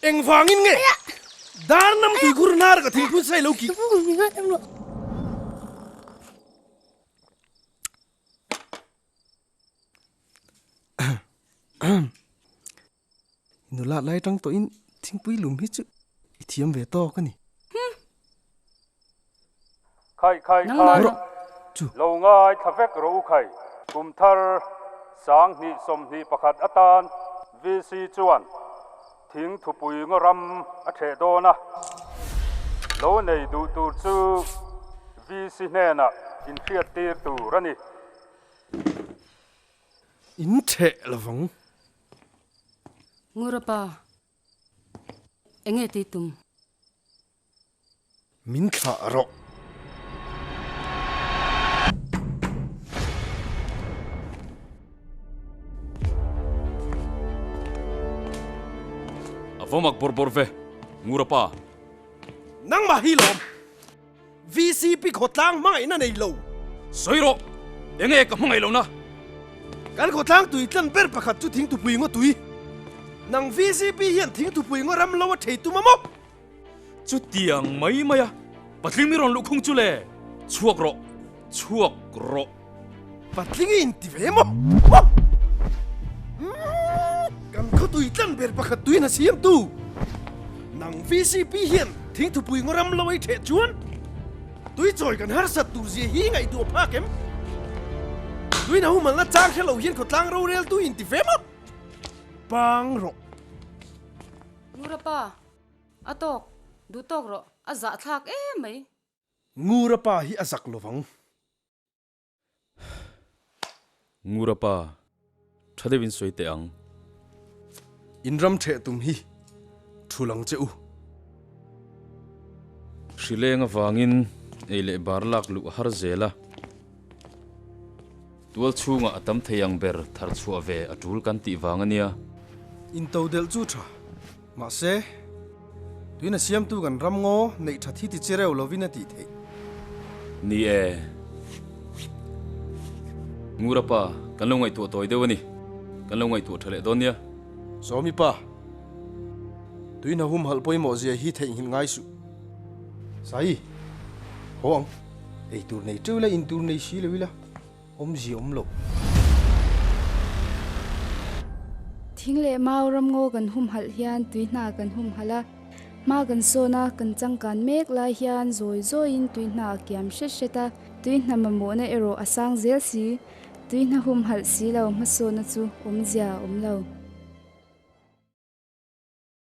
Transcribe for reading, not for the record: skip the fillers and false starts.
Engvangin nge dar nam tuikhur hnar ka thingpui sai lo ki? Nula lai tang tawhin thingpui lum hi chu i thiam ve tawk a ni. Khai khai khai lo ngai thla vek rawh u khai. Kum thar 2021 atan VC chuan thing thupui ngaw ram a theh dawn a, lo nei duh tur chu VC hnenah inhriattir tur a ni. In theh lovang. Ngurapa, enge tih tum? Min thlah rawh. A va mak bawr bawr ve, Ngurapa. Nangmah hi lawm. VCP khawtlang hmangaihna nei lo. Sawi rawh, enge ka hmangaih lohna? Kan khawtlang tui tlan ber pakhat chu thingtupui ngaw tui. Nang VCP hian thingtupui ngaw ram lo a thei tum a maw? Chutiang mai mai a, patling mi rawn luh khung chu le, chhuak rawh, chhuak rawh. Patling i inti ve maw? Maw? Kan khawtui tlan ber pakhat tuin a siam tu. Nang VCP hian thingthupui ngaw ram lo ei theh chuan tui chawi kan harsat tur zia hi ngaihtuah phak em? Tuin a humalna chang hre lo hian khawtlang rorel tu inti ve maw? Pang rawh. Ngurapa, a tawk, duh tawk rawh, a zahthlak em mai. Ngurapa hi a zak lovang. Ngura pa, tha deuhin sawi teh ang. In ram theh tum hi thu lang che u. Hrileng avangin ei leh bar lak luh a har zel a. Tual chhungah a tam thei ang ber thar chhuah ve a tul kan tih vang a nia. In to delh chu tha. Mahse, tuina siamtu kan ram ngaw neih that hi ti che reuh lovin a tih theih. Ni e. Ngura pa, kan lo ngaihtuah tawi deuh a ni. Kan lo ngaihtuah tha leh dawn nia. Sawmi pa, tuina humhalh pawimawh zia hi theihnghilh ngai suh. Sai, haw ang. Ei tur nei teuh ila, in tur nei si lo ila. Awmzia awm lo. Thing leh mau ramngaw kan humhalh hian tui hna kan humhalh a, hma kan sawn a, kan changkan mek lai hian zawi zawiin tui hna a kiam hret hret a, tui hna mamawhna erawh a sang zel si, tui hna humhalh si lo hmasawnna chu awmzia a awm lo.